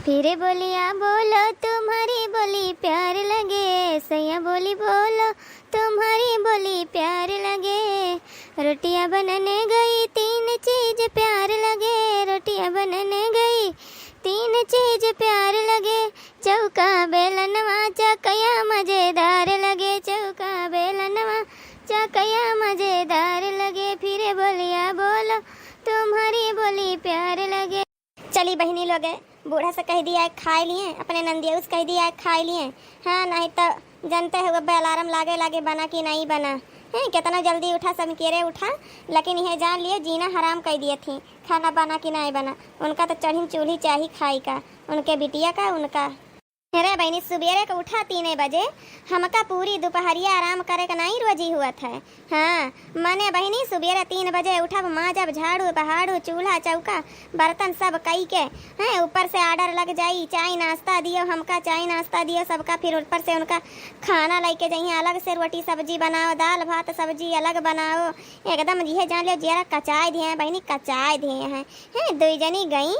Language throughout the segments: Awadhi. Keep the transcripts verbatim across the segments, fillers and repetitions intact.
फिर बोलिया बोलो तुम्हारी बोली प्यार लगे, सैया बोली बोलो तुम्हारी बोली प्यार लगे। रोटियां बनन गई तीन चीज प्यार लगे, रोटियां बनन गई तीन चीज प्यार लगे। चौका बेलनवा चकया मजेदार लगे, चौका बेलनवा चकया मजेदार लगे। फिर बोलिया बोलो तुम्हारी बोली प्यार लगे। चली बहिनी लोगे, बूढ़ा से कहि दिया खाइ लिहें, अपने नंदियऊ से कहि दिया खाइ लिहें। हाँ, नाहीं त जनते हो, अब अलार्म लागे लागे बना कि नाहीं बना। हैं, केतना जल्दी उठा, समकेरे उठा, लेकिन इहे जान लियो, जीना हराम कइ दिए थी, खाना बना कि नाहीं बना। उनका त चढ़िन चूल्ही चाही खाइ का, उनके बिटिया का, उनका। अरे बहिनी, सुबेरे के उठा तीने बजे, हमका पूरी दुपहरिया आराम करे के नाहीं रोजी हुअत है। हाँ, मने बहिनी, सुबेरे तीन बजे उठब, माजब, झाड़ू, बहाड़ू, चूल्हा, चौका, बर्तन सब कई के, हैं, ऊपर से order लग जाई, चाय नाश्ता दियो हमका, चाय नाश्ता दियो सबका, फिर ऊपर से उनका खाना लइके जइहें, अलग से रोटी सब्जी बनाओ, दाल भात सब्जी अलग बनाओ, एकदम इहे जान लियो जियरा कचाय दिहे हैं बहिनी, कचाय दिहे हैं। हैं, दुई जनी गई,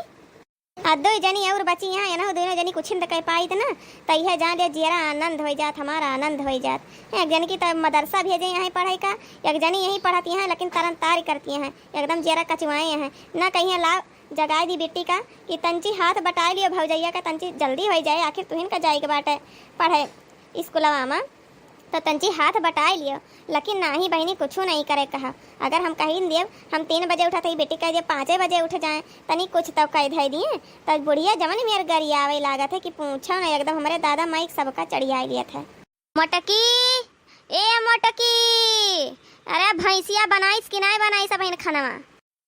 आ दुई जनी और बची हैं, एनहु दुइनो जनी कुछिन त कह पाइत ना, त इहे जान लियो जियरा आनंद होइ जात, हमारा आनंद होइ जात। एक जनी की त मदरसा भेजे हैं पढ़ाई का, एक जनी यहीं पढ़ती हैं, लेकिन तरन तारी करती हैं, एकदम जियरा कचुआए हैं। ना कहिए लाओ जगाए दी बिट्टी का कि तंची हाथ बटाए लियो भौजैया का, तंची जल्दी होइ जाए, आखिर तुहिन का जाए के बाटे पढ़े स्कूलवा में। तो तंची हाथ बटाए लियो, लेकिन नाहीं बहिनी, कुछू नाहीं करे कहा। अगर हम कहिन देब, हम तीन बजे उठत हई, बिट्टी कह देब पाँचे बजे उठ जाए, तनी कुछ तो कह धइ दिए, तो बुढ़िया जवन मेर गरियावे लागत है कि पूछो ना, एकदम हमरे दादा माई सबका चढ़ियाए लियत है। मोटकी, ए मोटकी, अरे भैंसिया बनाइस कि नाहीं बनाइस अबहिन खनवा?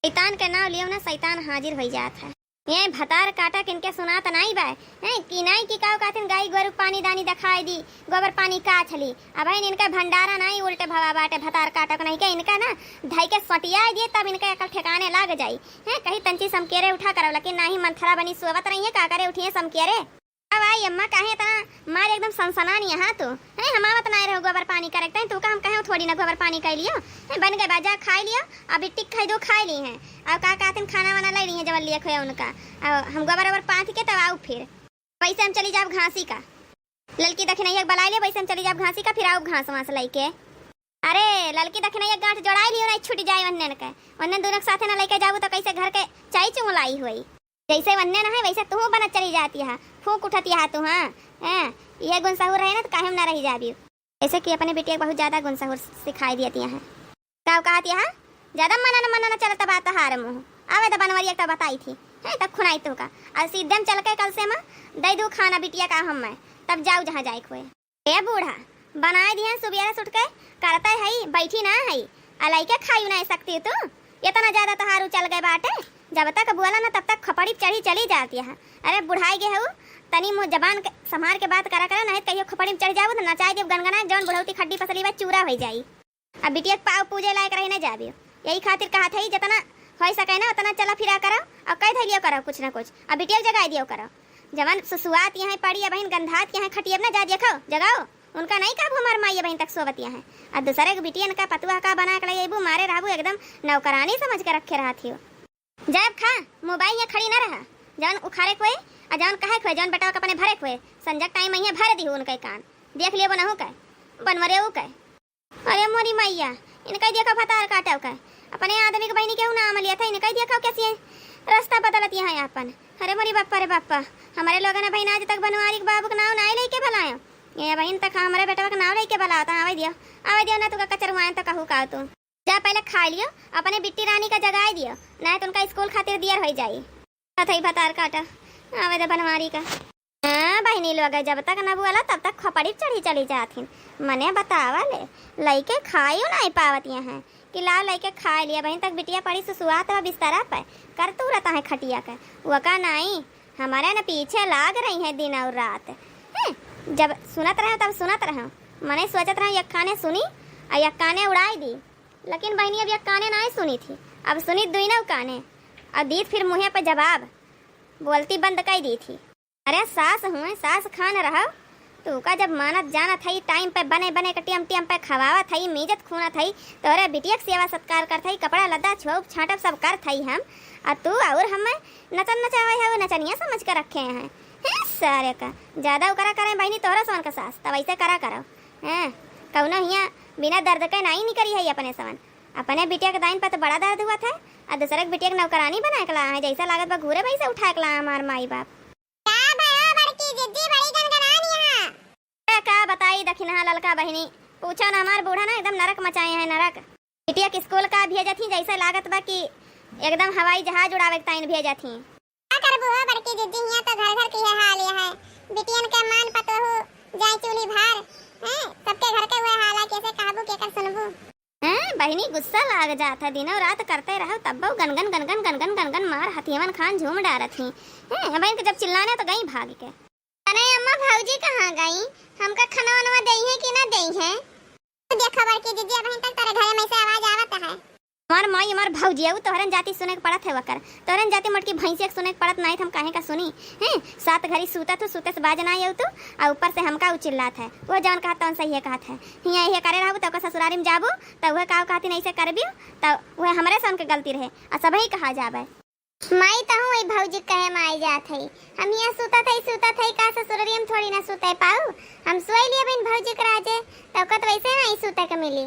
शैतान के नाव लियो ना, शैतान हाजिर होइ जात है। ये भतार काटा किनके सुनात नाई बा, हैं, कि नाई कि काऊ कहथिन गाई गोरू पानी दानी देखाई दी, गोबर पानी का छली। अबहिन इनके भंडारा नाई उल्टे भवा बाटे, भतार काटा को नहीं के इनका ना धई के सटियाई दिए, तब इनके अकल ठिकाने लाग जाई। हैं, कहीं तंची समकेरे उठा करव, लेकिन नाही मंथरा बनी सोवत रही है, का करे उठिए समकेरे। अब आई अम्मा, काहे इतना मार एकदम सनसनानी यहाँ तू? हैं, हम आवत नाय रहो गोबर पानी करे, तैं तू का हम कहे थोड़ी ना गोबर पानी कर लियो। हैं, बन गए बा, जा खाई लियो, अब बिट्टी खाई दो खाई ली हैं। अब का कहतिन खाना वाना ले ली हैं जवन लिए खोया उनका। अब हम गोबर ओबर पाथ के तब आऊ फिर। वैसे हम चली जाब घासी का। ललकी दखिनैया के बलाई लियो, वैसे हम चली जाब घासी का, फिर आऊ घास वास लइके। अरे, ललकी दखिनैया गांठ जोड़ाई लियो, नहीं छूट जाए वन्ने के। वन्ने दोनों के साथे ना लइके जाबू तो कैसे घर के चाई चुंगलाई हुई। जैसे वन्ने ना है, वैसे तू बनत चली जाती है, फूंक उठती है तू, हाँ, हैं, ये गुण सहूर रहे ना तो काहे में ना रही जाबी। जैसे कि अपने बिटिया के बहुत ज्यादा गुण सहूर सिखाई दियती हैं। का कहती है, ज्यादा मना न, मना न चलत बा तहार मुँह। आवे तो बनवरिया तो बताई थी, हैं, तब खुनाई तो का। और सीधे में चल के कल से माँ दे दू खाना बिटिया का हम मैं, तब जाऊ जहाँ जाए खोए। ए बूढ़ा, बनाए दिहन सुबेरे से उठ के, करते हई, बैठी ना हई, आ लइके खायू ना सकती तू? इतना ज्यादा तहार उचल गए बाटे, जब तक बोला ना तब तक खोपड़ी पे चढ़ी चली जाती है। अरे बुढ़ाई गए हऊ, तनी मुँह जबान के संभार के बात करा करा, नहीं तो कहियो खोपड़ी में चढ़ जाबू तो नचाई देब गनगना, जौन बुढ़ौती खड्डी पसली बा चूरा होइ जाई। अब बिटिया के पाँव पूजे लायक रही ना जाबियो, यही खातिर कहत हई जितना होइ सके ना उतना चला फिरा करो और कह धैलियो करो कुछ ना कुछ, अब बिटिया के जगाई दियो करो। जवन सुसुआत यहाँ पड़ी, अबहिन गंधात यहाँ खटियब ना, जा देखो, जगाओ। उनका नहीं कहबू हमार माई अबहिन तक सोवत यहाँ। आ दूसरे के बिटियन का पतुआ का बना के ले अइबू, मारे रहबू एकदम नौकरानी समझ के रखे रहत हियो। जाब खा, मोबाइल यहाँ खड़ी ना रहा। जवन उखारे खोए, आ जवन कहे खोए, जवन बेटवा के अपने भरे खोए, संजक टाइम यहाँ भर दिहू उनके कान। देख लियो बनहू का, बनवरे ऊ का। अरे मोरी मैया, इनका देखा भतार काटव का। अपने आदमी के बहिनी के नाम लिया था, इनका देखा कैसे रास्ता बदलत यहाँ अपन। अरे मोरी बापा रे बापा, हमारे लोगन ने बहिन आज तक बनवारी के बाबू के नाम नाई लेके बलायो। ये बहिन तक हमारे बेटवा के नाम लेके बलावता, आवे दियो, आवे दियो ना, तू का कचरवाएं तो कहू का तू। जा पहले खा लियो, अपने बिट्टी रानी का जगाए दियो, नहीं तो उनका स्कूल खातिर दियर होइ जाई। कथई भतार काटा, आवे दे बनवारी का। हाँ, बहिनी लोग, जब तक न बोला, तब तक खोपड़ी पे चढ़ी चली जात हिन। मने बतावा ले, लइके खाइयो नाई पावत यहाँ, कि लाओ लइके खाए लिया। बहिन तक बिटिया पड़ी सुसुआत बा बिस्तरा पे, कर तू रहता है खटिया के, वका नाई, हमारे न पीछे लाग रही है दिन और रात। हैं, जब सुनत रहे तब सुनत रहे, मने सोचत रहे एक काने सुनी, आ एक काने उड़ाई दी। लेकिन बहिनी अब एक काने नाई सुनी थी, अब सुनी दुइनौ काने, और दीत फिर मुँहे पे जवाब, बोलती बंद कई दी थी। अरे सास हुए, सास खान रहो, तू का जब मानत जानत हई, टाइम पे बने बने के टियम टियम पे खवावत हई, मीजत खूनत हई, तोरे बिटिया के सेवा सत्कार करत हई, कपड़ा लद्दा छोप छाटब सब करत हई हम, आ तू और हमें नचन नचावे है, वो नचनिया समझ के रखे हैं। सारे का ज्यादा ओकरा करे बहिनी तोहरो सवन का सास, तब ऐसे करा करो। हैं, कौनो हियाँ बिना दर्द के नाई निकरी है अपने सवन। अपने बिटिया के दाइन पर तो बड़ा दर्द हुआ था, आ दूसरे के बिटिया के नौकरानी बना के ला है, जैसा लागत बा घूरे वैसे उठा के ला हमार माई बाप। का भयो बड़की जिज्जी, बड़ी गनगनान यहाँ? अरे का बताई दखिनहा ललका बहिनी, पूछो ना, हमार बूढ़ा ना एकदम नरक मचाए हैं, नरक। बिटिया के स्कूल का भेजत ही, जैसे लागत बा कि एकदम हवाई जहाज उड़ावे के ताइन भेजत ही। का करबू हो बड़की जिज्जी, हियाँ तो घर घर के ये हाल ये है। बिटियन के मान पतोहू जाए चूल्ही भार, हैं? सबके घर के हुए हाल है, कैसे कहबू, केकर सुनबू? हैं, बहिनी गुस्सा लाग जात है, दिनों रात करते रहो तब्बो गनगन गनगन गनगन गनगन मार हथियवन खान झूम डारत ही। हैं, बहिन के जब चिल्लाने तो गई भाग के। अरे अम्मा, भौजी कहाँ गई? हमका खाना वानवा देई है कि ना देई है? तू देखा बड़की जिज्जी, अबहिन तक तोरे घरे में से आवाज आवत है। हमार माई, हमार भौजी, उ तोहरन जाति सुने के पड़त है वकर। तोहरन जाति मोटकी भैंसिया के सुने के पड़त नाई, त हम काहे का सुनी? हैं? सात घड़ी सूतत हो, सूते से बाज ना आऊ तू, आ ऊपर से हमका उ चिल्लात है। वो जौन कहत तौन सही है कहत है। हियाँ इहे करे रहबू, त ओकर ससुरारी में जाबू, त उहे काव कहती नहीं से करबियो, त उहे हमरे से उनके गलती रहे, आ सबही कहा जाबे। माई, तहूँ वही भौजी कहे में आई जात है। हम हियाँ सूतत है, सूतत है, का ससुरारी में थोड़ी ना सूते पाऊ? हम सोई लिए बिन भौजी के राजे, त ओकर त वैसे नहीं सूते के मिली।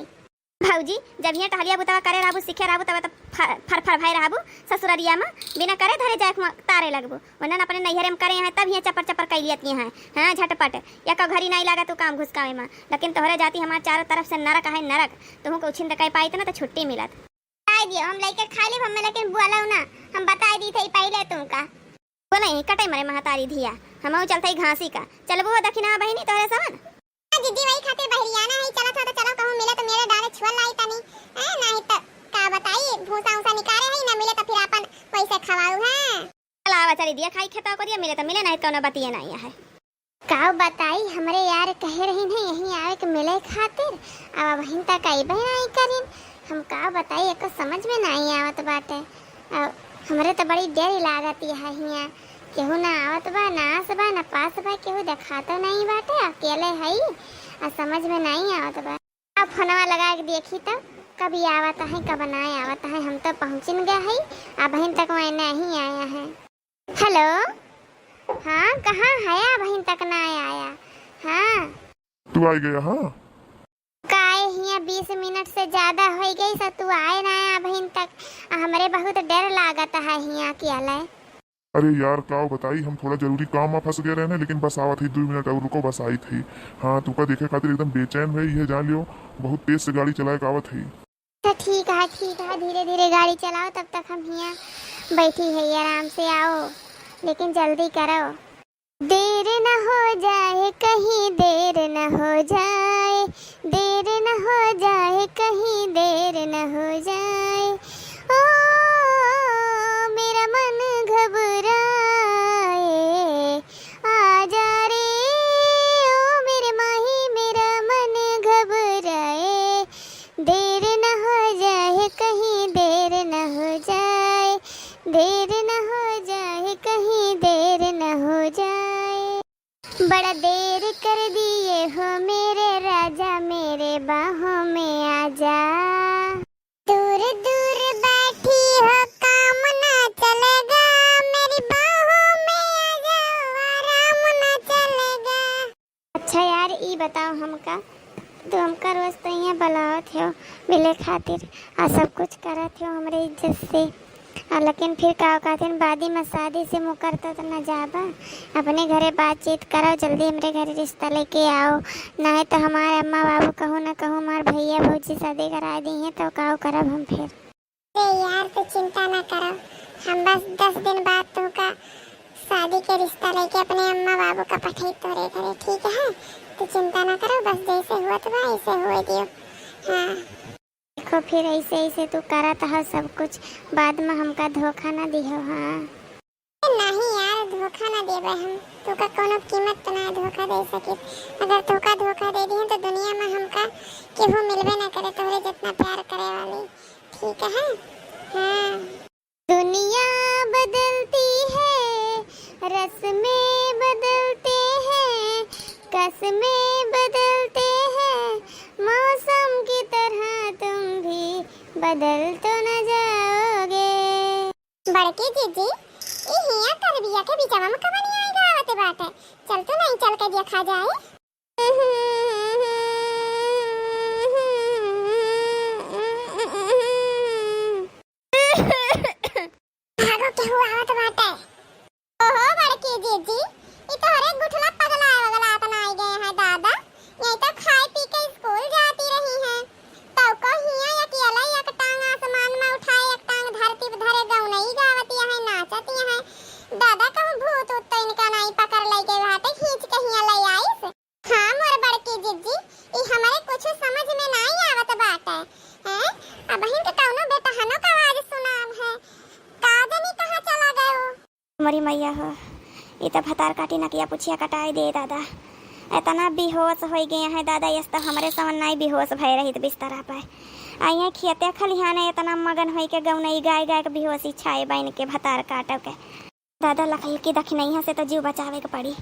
भौजी, जब हियाँ टहलिया बुतवा करे रहबू, सीखे रहबू, तब त फर, फर, फर भाई रहबू ससुररिया में, बिना करे धरे जाए के म-, तारे लगबू। वरना अपने नैहरे में करे हैं, तब हियाँ चपर चपर कइ लियत हैं, हाँ, झटपट। या का घड़ी नहीं लागत उ काम घुसकावे में, लेकिन तोहरे जाति हमार चारों तरफ से नरक है, नरक। तुहूँ को उछिंद कह पाई त ना त छुट्टी मिलत। बताई दियो, हम लइके खा लेब, हमें लेकिन बोलाऊ ना, हम बताई दी थे पहले तुमका। बोले, कटे मरे महतारी धिया, हमहू चलत हई घासी का। चलबू हो दखिनहा बहिनी तोहरे सवन? हाँ जिज्जी, वही खातिर बहरियाना है, चलत हो तो चलो, कहूँ मिले तो मेरे डाले छुअल लाई तनी। हैं, नहीं तो का बताई, भूसा उसा निकारे है, ना मिले तो फिर अपन वैसे खवाऊ है। चल आवा, चली दिया खाई खेता को दिया, मिले तो मिले, नहीं तो कौनो बतिये नहीं है। का बताई, हमरे यार कहे रही नहीं यहीं आवे के मिले खातिर, अब अबहिन तक अइबे नहीं करिन। हम का बताई, एको समझ में नहीं आवत बाटे। अब हमरे तो बड़ी डर लागत है हियाँ, केहू ना आवत बा, ना आस बा, ना पास बा, केहू देखातो नहीं बाटे, अकेले हई, आ समझ में नहीं आवत बा। अब फोनवा लगा के देखी तो कब आवत है, कब ना आवत है। हम तो पहुँचिन गए हई, अबहिन तक वह नहीं आया है। हेलो, हाँ, कहाँ है? अबहिन तक ना आया। हाँ। तू आ गया, हाँ? काहे हियाँ बीस मिनट से ज्यादा हो गई, सब तू आए ना आया अबहिन तक। हमरे बहुत डर लागत है हियाँ अकेले। अरे यार, का बताई, हम थोड़ा जरूरी काम में फंस गए रहे, लेकिन बस आवत ही, दो मिनट और रुको, बस आई थी। हाँ, तुका देखे खातिर एकदम बेचैन है, ये जान लियो, बहुत तेज से गाड़ी चलाए के आवत है। अच्छा, ठीक है, ठीक है, धीरे धीरे गाड़ी चलाओ, तब तक हम हियाँ बैठी है, आराम से आओ, लेकिन जल्दी करो। देर न हो जाए, कहीं देर न हो जाए, देर न हो जाए, कहीं देर न हो जाए। ओ मेरा मन घबराए, आजा रे, ओ मेरे माही, मेरा मन घबराए। देर न हो जाए, कहीं देर न हो जाए, देर न हो जाए, कहीं देर न हो जाए। बड़ा देर कर दिए हो मेरे राजा, मेरे बाहों में आजा। दूर दूर बैठी हो, काम ना चलेगा, मेरी बाहों में आ जाओ, आराम ना चलेगा। अच्छा यार, ई बताओ हमका, तू हमका रोज तो यहाँ बुलावत हो मिले खातिर, आ सब कुछ करत हो हमरे इज्जत से, आ लेकिन फिर का कहते हैं, बादी में शादी से मुकरता तो न जाबा, अपने घरे बातचीत करो, जल्दी हमरे घरे रिश्ता लेके आओ, नहीं तो हमारे अम्मा बाबू कहूँ न कहूँ हमार भैया भौजी शादी करा दी हैं तो का करब हम फिर। अरे यार, तू चिंता ना करो, हम बस दस दिन बाद तुमका शादी के रिश्ता लेके अपने अम्मा बाबू का पठाई तोरे घरे, ठीक है? तू चिंता ना करो, बस जैसे हुआ तो ऐसे हुए दियो। हाँ। देखो, फिर ऐसे ऐसे तू करत हो सब कुछ, बाद में हमका धोखा ना दिहो। हाँ। नहीं यार, धोखा ना देबे हम, तोका कोनो कीमत पे ना धोखा दे सके। अगर तोका धोखा दे दिए तो दुनिया में हमका केहू मिलबे ना करे तोहरे जितना प्यार करे वाली, ठीक है? हाँ। दुनिया बदलती है, रस्में बदलते हैं, कस्में बदलते हैं, मौसम की तरह तुम भी बदल तो न जाओगे। बड़की जीजी, ई हियाँ तरबिया के बिचवा में कवन आई गावत से बात है, चल तो नहीं, चल के देखा जाए। भागो, केहू आवत बाटे। ओहो बड़की जीजी, ई तोहरे गुठला पगला वगला त नाई गए हैं दादा। यही तो खाए पी के स्कूल जाती रही हैं। तब को हियाँ अकेला एक टांग आसमान में उठाए, एक टांग धरती पे धरे, गौनई गावत यहाँ नाचत यहाँ। दादा कहूँ भूत उत तो इनका नाई पकड़ ले गए बाटे, खींच के हियाँ ले आइस। हाँ मोर बड़की जिज्जी, ई हमरे कुछ समझ में नाई आवत बाटे। हैं? अबहिन के कौनो बेटहनो का आवाज सुनाव है, का जानी कहाँ चला गयो। मोरी मैया हो, ई त भतार काटी नकिया पुछिया कटाई दे दादा। इतना बेहोश होई गए हैं दादा, यस त हमरे सवन नाई बेहोश भय रहित बिस्तरा पे। आ यहाँ खेते खलिहाने इतना मगन होई के गौनई गाय गाय के बेहोशी छाए बा इनके भतार काटो के। दादा लखई की दखिनैया से त जीव बचावे के पड़ी,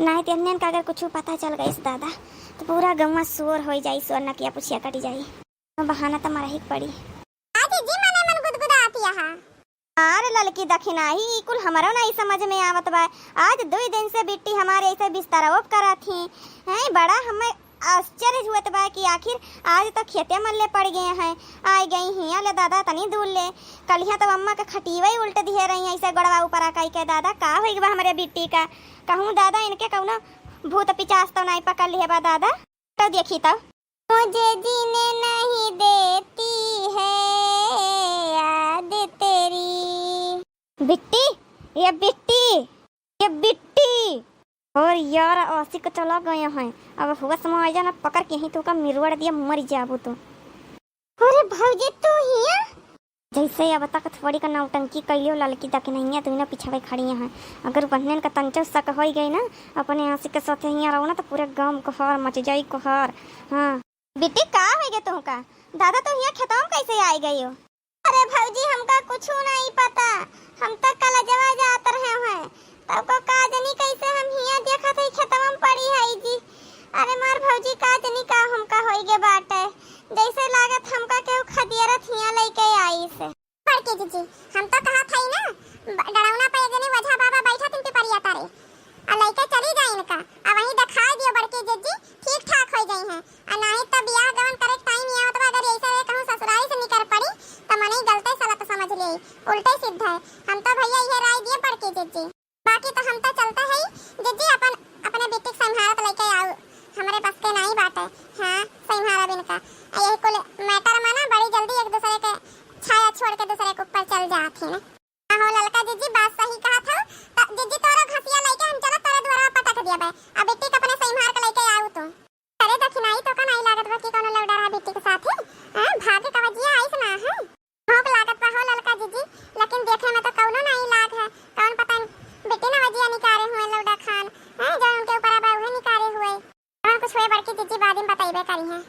नाई त इन्हन का अगर कुछ पता चल गइस दादा, त पूरा गौवा शोर होई जाई, शोर नकिया पुछिया कटी जाई। बहाना त मरही के पड़ी। आ जिज्जी मने मन गुदगुदात यहाँ। अरे ललकी दखिनाही, ई कुल हमरो नाई समझ में आवत बा। आज दुई दिन से बिट्टी हमारे ऐसे बिस्तरवो पे करत ही। हैं, बड़ा हमें आश्चर्य हुअत बा कि आखिर आज तो खेते मल्ले पड़ गए हैं। आइ गई हियाँ ले दादा तनी दूर ले। कलिया तो अम्मा के खटियवै उल्ट दिहे रही ऐसे गोड़वा ऊपर आ कई के। दादा का होई बा हमरे बिट्टी का? कहूँ दादा इनके कौनो भूत पिचास तो नाई पकड़ लिहे बा दादा? तो देखी तो। मुझे जीने नहीं देती है याद तेरी। बिट्टी, ये बिट्टी, ये बिट्टी। और यार आशिक चला गया है, अब होश में आ जाना, पकड़ के ही तो का मिरवड़ दिया, मर जाबू तो। अरे भौजी तू हिया? जैसे अब तक थोड़ी का नौटंकी कैलियो ललकी दखिनैया दुइनो पिछवे खड़ी हैं। अगर बहनन का तंचो शक होई गई ना, अपने आशिक के साथे हियाँ रहो ना तो पूरे गाँव में कोहर मच जाई कोहर। हाँ। बिट्टी का होई गे तुहका? दादा तू हियाँ खेतवा में कैसे आई गई हो? अरे भौजी हमका कुछ नहीं पता, हम तो कलजवा जात रहे हैं। तब को का जनी कैसे हम हियाँ देखत हई खेतवा में पड़ी हई जी। अरे मार भौजी का जनी का हमका होई गे बाटे, जैसे लागत हमका केहू खदियरत हियाँ लइके आइस। बड़की जीजी, हम तो कहत हई ना, ब-, डरौना पे एक जनी वझा बाबा बैठा तीन पिपरिया तारे, आ लइके चली जाई इनका, आ वहीं देखाई दियो बड़की जीजी, ठीक ठाक होई जाई हैं। आ नाहीं तो बियाह गवन करे के टाइम आवत बा, अगर ऐसे वे कहूँ ससुरारी से निकर पड़ी, तो मनई गलते सलत समझ ले, उल्टे सिद्ध है। हम तो भैया इहे राय दिए बड़की जीजी। बाकी तो हम तो चलते हई, जिज्जी अपन, अपने बिटिक संभारत लइके आऊ, हमरे बस के नाई बाटे। हाँ, संभारा बिन का। आ यही कुल matter में ना बड़ी जल्दी एक दूसरे के छाया छोड़ के दूसरे के ऊपर चल जात ही ना। हाँ हो ललका जिज्जी, बात सही कहत हऊ। त जिज्जी तोरो घसिया लइके हम चलत तोरे दुआरा पटक दिया बे। आ बिटिक अपने संभार के लइके आऊ तू। अरे दखिनाई, तोका नाई लागत बा कि कौनो लौंडा रहा बिट्टी के साथे? हैं? भागे का वजिया आइस ना है? भौंक लागत बा हो ललका जिज्जी, लेकिन देखे में तो कौनो नाई लाग है। कौन पता बिट्टी ना वजिया निकारे हुए लौंडा खान, हैं? जो उनके ऊपर अब उहे निकारे हुए। कौन कुछ हुए बड़की जिज्जी बाद में बताइबे करी हैं।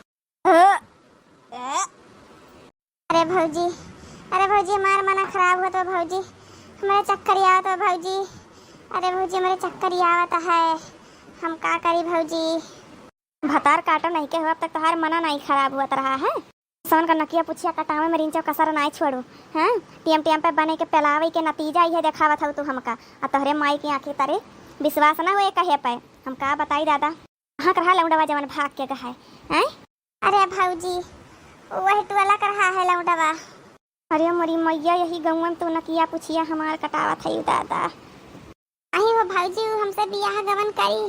अरे भौजी, अरे भौजी, हमार मना खराब होत बा भौजी, हमरे चक्कर आवत बा भौजी, अरे भौजी, हमरे चक्कर आवत है, हम का करी भौजी? भतार काटो नहीं के हो, अब तक तोहार मना नहीं खराब होत रहा है। सोन का नकिया पुछिया कटावे में रिंचो कसर नाई छोड़ू, हैं? टीएम टीएम पे बने के पेलावे के नतीजा इहे देखावत हऊ तू हमका, आ तोहरे माई के आँखी तरे विश्वास ना होए कहे पे, हम का बताई दादा। कहाँ के रहा लौंडवा जवन भाग के गहा है, हैं? अरे भौजी, वही टोला के रहा है लौंडवा। अरे मोरी मैया, यही गौवा में तू नकिया पुछिया हमार कटावत है दादा। अही हो भौजी, उ हमसे बियाह गवन करी,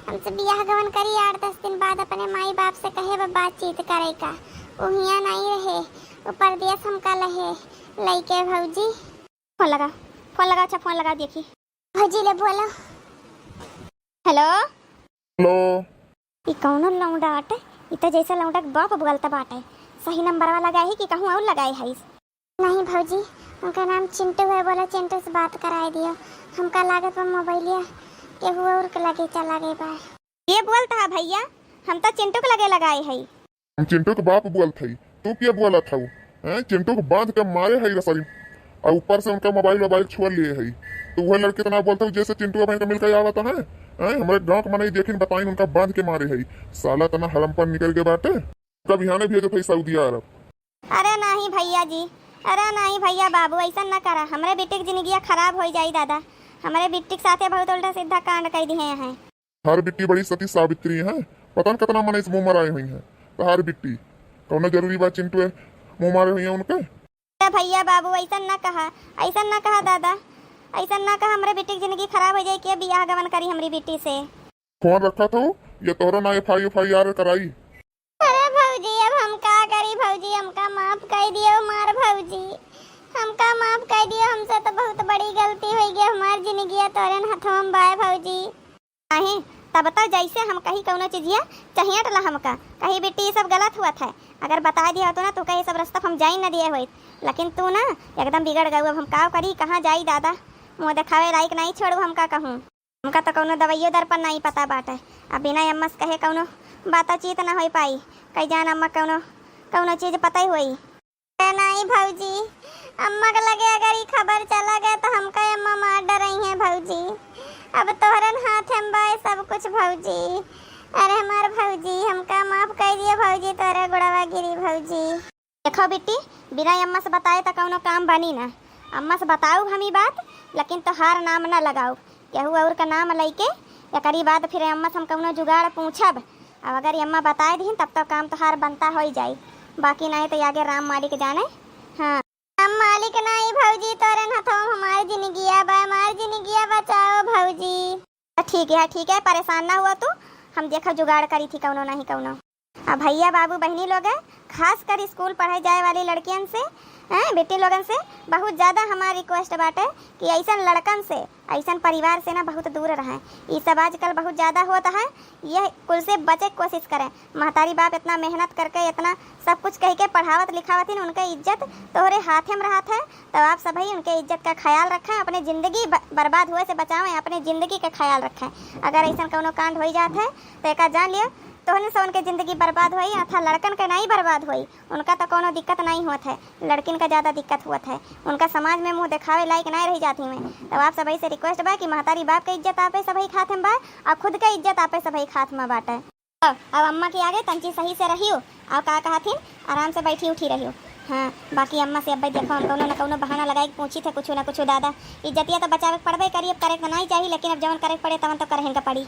हमसे बियाह गवन करी, आठ दस दिन बाद अपने माई बाप से कहे बा बातचीत करे का। उ हियाँ नहीं रहे, उ परदेस हमका लहे लइके भौजी। फोन लगा, फोन लगा, अच्छा फोन लगा देखी। भौजी ले बोलो। हेलो। हेलो। ई कौनो लौंडा बाटे? ई त जैसे लौंडा के बाप बोलत बाटे। सही नंबरवा लगाई है कि कहूँ और लगाई है? नहीं भौजी, उनका नाम चिंटू है, बोलो चिंटू से बात कराए दियो। हमका लागत बा मोबाइलिया केहू और के लगे चला गई बा। के बोलत है भैया? हम तो चिंटू के लगे लगाए है। हम चिंटू के बाप बोलत हई, तू के बोलत हऊ? हैं, चिंटू के बांध के मारे हई रसरी। आ ऊपर से उनका मोबाइल वोबाइल छुआ लिए हई। तो वह लड़के तना बोलत हऊ जैसे चिंटू अबहिन का मिलके आवत है। हैं, हमरे गाँव के मनई देखिन बताइन उनका बांध के मारे हई। साला तना हरमपन निकल के बाटे। उनका बिहाने भेजत हई सऊदी अरब। अरे नहीं भैया जी, अरे नहीं भैया बाबू, ऐसा न करा, हमरे बेटे के जिंदगिया खराब हो जाई दादा। हमरे बिट्टी के साथे बहुत उल्टा सीधा कांड कइ दिहे हैं। तोहार बिट्टी बड़ी सती सावित्री है, पता न कितना मनई से मुँह मराए हुई है। तोहार बिट्टी कौनो जरूरी बात चिंटुए मुँह मारे हुई है उनके? अरे भइया बाबू, अइसन ना कहा, अइसन ना कहा दादा, अइसन ना कहा, हमरे बिट्टी के जिंदगी खराब होइ जाई, के बियाह गवन करी हमरी बिट्टी से। फोन रखत हउ, या तोहरा ना FI FIR कराई। अरे भौजी, अब हम का करी भौजी, हमका माफ कइ दियो हमार भौजी, हमका माफ कइ दियो, हमसे तो बहुत बड़ी गलती होइ गई, हमार जिंदगिया तोरेन हथवा में बाय भौजी। नहीं, तब तो जैसे हम कही कौनो चीजिया चहियट ला हमका, कही बिट्टी ये सब गलत हुआ था, अगर बताइ दिया होतो ना तो कही सब रास्ता हम जाई न दिए होइत, लेकिन तू ना एकदम बिगड़ गऊ। अब हम का करी, कहाँ जाई दादा, मुँह देखावे लायक नहीं छोड़ू, हम का कहूँ। हमका तो कौनो दवाइयो दर्पण नाहीं पता बाटे। अब बिना अम्मा से कहे कौनो बातचीत ना होइ पाई। कई जान अम्मा कौनो, कौनो चीज पता ही होई। ए नाहीं भौजी, अम्मा के लगे अगर ई खबर चला गए तो हमका अम्मा मार डरइहैं भौजी। अब तोहरन हाथ में बाय सब कुछ भौजी। अरे हमार भौजी, हमका माफ कइ दियो भौजी, तोहरे गोड़वा गिरी भौजी। देखो बिट्टी, बिना अम्मा से बताए त कौनो काम बनी ना। अम्मा से बताउब हम ई बात, लेकिन तोहार नाम ना लगाउब। केहू और का नाम लइके एकरी बाद फिर अम्मा से हम कौनो जुगाड़ पूछब। अब अगर अम्मा बताए दिहिन तब तो काम तोहार बनता होइ जाई, बाकी नहीं तो आगे राम मालिक जाने। हाँ। राम मालिक नहीं भौजी, तोरेन हथवा में हमार जिंदगिया बा, हमार जिंदगिया बचाओ भौजी। ठीक है, ठीक है, परेशान ना हुआ तू, हम देखा जुगाड़ करी थी कौनो नहीं कौनो। अब भइया बाबू बहिनी लोग, खास कर स्कूल पढ़े जाए वाली लड़कियन से, हैं, बेटी लोगन से बहुत ज्यादा हमार request बाटे कि अइसन लड़कन से, अइसन परिवार से ना बहुत दूर रहें। ई सब आजकल बहुत ज्यादा होत है, ये कुल से बचे के कोशिश करें। महतारी बाप इतना मेहनत करके, इतना सब कुछ कह के पढ़ावत लिखावत हिन, उनके इज्जत तोहरे हाथे में रहत है, तो आप सभई उनके इज्जत का ख्याल रखें, अपने जिंदगी ब-, बर्बाद हुए से बचावें, अपने जिंदगी का ख्याल रखें। अगर अइसन कौनो कांड होइ जात है तो एका जान लियो, तोहन से उनके जिंदगी बर्बाद होई, अथा लड़कन के नाहीं बर्बाद होई। उनका तो कौनो दिक्कत नाहीं होत है, लड़किन का ज्यादा दिक्कत होत है। उनका समाज में मुँह देखावे लायक नाहीं रहि जात ही में। तो आप सभई से request बा कि महतारी बाप के इज्जत आपे सभई खात में बा, और खुद के इज्जत आपे सभई खात में बाटे। अब अम्मा के आगे तंची सही से रहियो, और का कहथिन, आराम से बैठी उठी रहियो। हाँ, बाकी अम्मा से अब्बे देखो, हम कौनो न कौनो बहाना लगाई के पूछी थे कुछ न कुछ। दादा, इज्जतिया तो बचावे के पड़बे करी, अब करे के तो नाहीं चाही, लेकिन अब जवन करे के पड़े तवन तो करहिन का पड़ी।